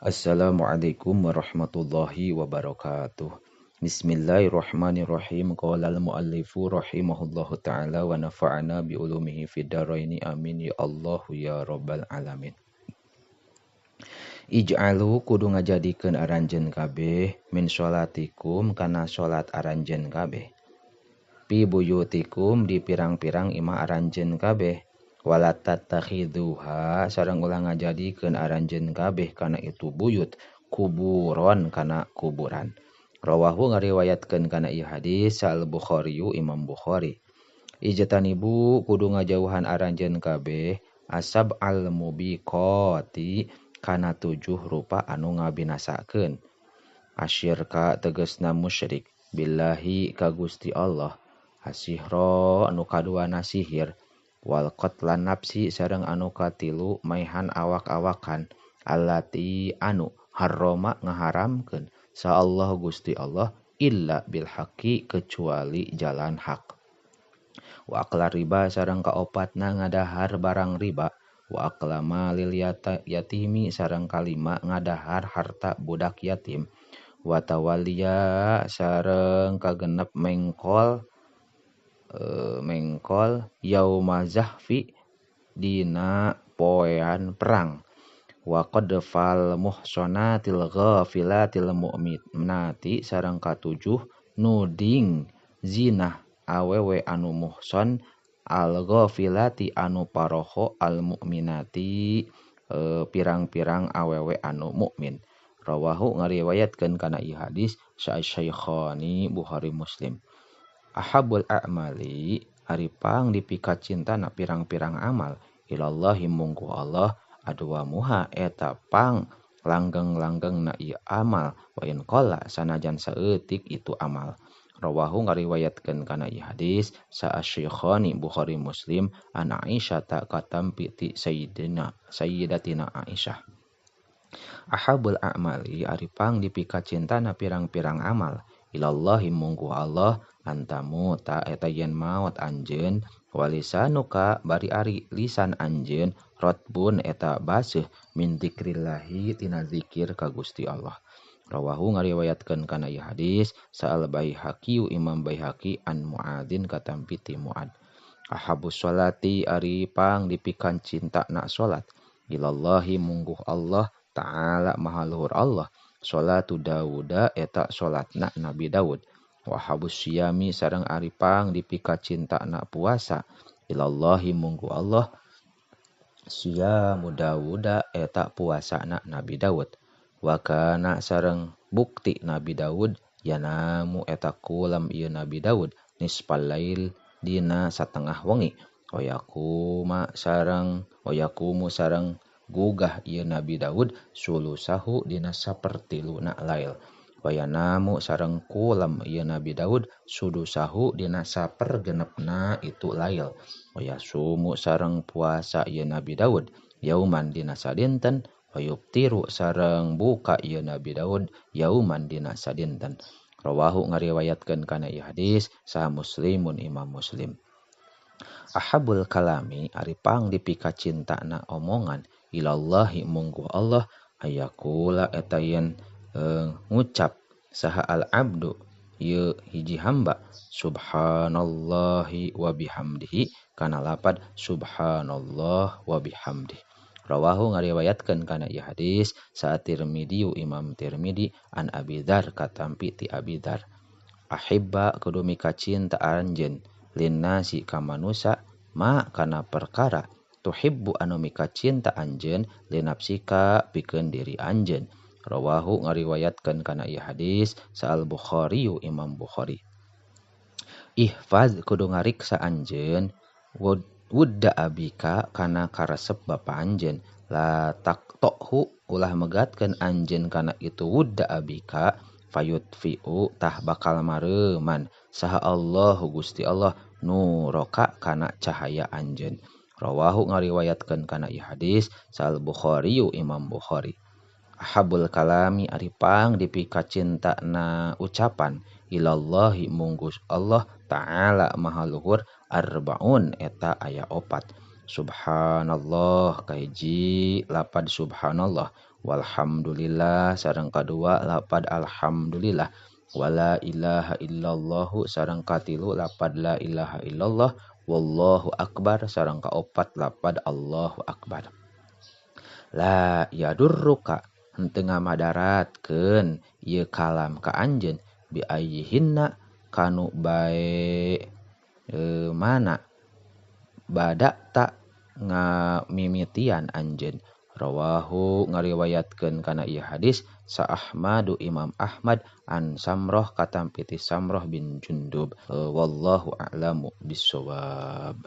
Assalamualaikum warahmatullahi wabarakatuh. Bismillahirrahmanirrahim. Qala al-muallifu rahimahullahu ta'ala wa nafa'ana bi ulumihi fid dharaini amin ya Allahu ya rabbal alamin. Ij'alu kudu ngajadikeun aranjeun kabeh min sholatikum kana salat aranjeun kabeh. Pi buyutikum di pirang-pirang imah aranjeun kabeh. Wala tattakhidhuha sareng ulah ngajadikeun aranjeun kabeh kana itu buyut kuburon kana kuburan. Rawahu ngariwayatkeun kana ieu hadis Al Bukhari Imam Bukhari. Ijtanibu kudu ngajauhan aranjeun kabeh asab al mubiqati kana 7 rupa anu ngabinasakeun. Asyirka tegasna musyrik billahi ka Gusti Allah. Asihra anu kaduana sihir. Wal qatlan nafsi sareng anu katilu maihan awak-awakan allati anu harrama ngaharamkeun sa Allah Gusti Allah illa bil haqqi kecuali jalan hak. Wa akla riba sareng kaopatna ngadahar barang riba. Wa akla malil yatimi sareng kalima ngadahar harta budak yatim. Wa tawaliya sareng kagenep mengkol yauma zahfi dina poean perang. Wa qadfal muhsanatil ghafilatil mu'minati sareng katujuh nuding zinah awewe anu muhson al ghafilati anu paroho al mu'minati pirang-pirang awewe anu mukmin. Rawahu ngariwayatkeun kana ieu hadis Syaikhani Bukhari Muslim. Ahabul a'mali ari pang dipika cintana pirang-pirang amal ilallahi munggu Allah adwamuha eta pang langgeng-langgeng na ieu amal wa in qala sanajan saeutik itu amal. Rawahu ngariwayatkeun kana ieu hadis sa Syekhani Bukhari Muslim an Aisyah ta katampi ti Sayyidatina Aisyah. Ahabul a'mali ari pang dipika cintana pirang-pirang amal ilallahi munggu Allah antamu ta eta yen maot anjeun walisanuka bari ari lisan anjeun rotbun eta baseuh min dzikrillahi tina zikir ka Gusti Allah. Rawahu ngariwayatkeun kana ieu hadis Sa'al Baihaqi Imam Baihaqi an Muadzin katampi ti Muad. Ahabus sholati ari pang dipikan cinta na salat ilallahi mungguh Allah ta'ala maha luhur Allah. Sholatu Dawuda eta salatna Nabi Daud. Wa habus siyami sareng ari pang dipika cinta na puasa ilallahi munggu Allah siyamu Dawuda eta puasana Nabi Daud. Wa kana sareng bukti Nabi Daud yanamu eta kulam ieu Nabi Daud nisfal lail dina satengah wengi. Oyakuma sareng oyakumu sareng gugah ieu Nabi Daud sulusahu dina sapertiluna lail. Wayanamu sareng kulam ieu Nabi Daud sudusahu dina sapergenepna itu lail. Wayasumu sareng puasa ieu Nabi Daud yauman dina sadinten. Wayubtiru sareng buka ieu Nabi Daud yauman dina sadinten. Rawahu ngariwayatkeun kana ieu hadis sa Muslimun Imam Muslim. Ahabul kalami ari pang dipika cintana omongan ilallahi mungguh Allah ayakula eta yen ngucap saha al abdu ieu hiji hamba subhanallahi wa bihamdihi kana lapad subhanallah wa bihamdihi. Rawahu ngariwayatkeun kana ieu hadis sa Tirmidzi Imam Tirmidzi an Abi Dzar katampi ti Abi Dzar. Ahibba kudu mika cinta anjeun linnasi ka manusa ma kana perkara tuhibbu anu mika cinta anjeun linapsika pikeun diri anjeun. Rawahu ngariwayatkeun kana ieu hadis sa Al Bukhari Imam Bukhari. Ihfaz kudu ngariksa anjeun wudda abika kana karesep bapa anjeun. La taqtohu ulah megatkeun anjeun kana itu wudda abika fayutfi'u tah bakal mareuman saha Allahu Gusti Allah nuraka kana cahaya anjeun. Rawahu ngariwayatkeun kana ieu hadis Sal Bukhari Imam Bukhari. Ahabul kalami ari pang dipika cintana ucapan ilallahi munggus Allah ta'ala maha luhur arbaun eta aya 4. Subhanallah kahiji lapad subhanallah Walhamdulillah sareng kadua lapad alhamdulillah. Wala ilaha illallahu sareng katilu lapad la ilaha illallah. Wallahu akbar sareng kaopat lapad Allahu akbar. La yadurruka henteu ngamadaratkeun ieu kalam ka anjeun bi ayyihinna kanu bae mana badakta ngamimitian anjeun. Rawahu ngariwayatkeun kana ieu hadis sa Ahmadu Imam Ahmad an Samroh katampi ti Samroh bin Jundub. Wallahu a'lamu bissawab.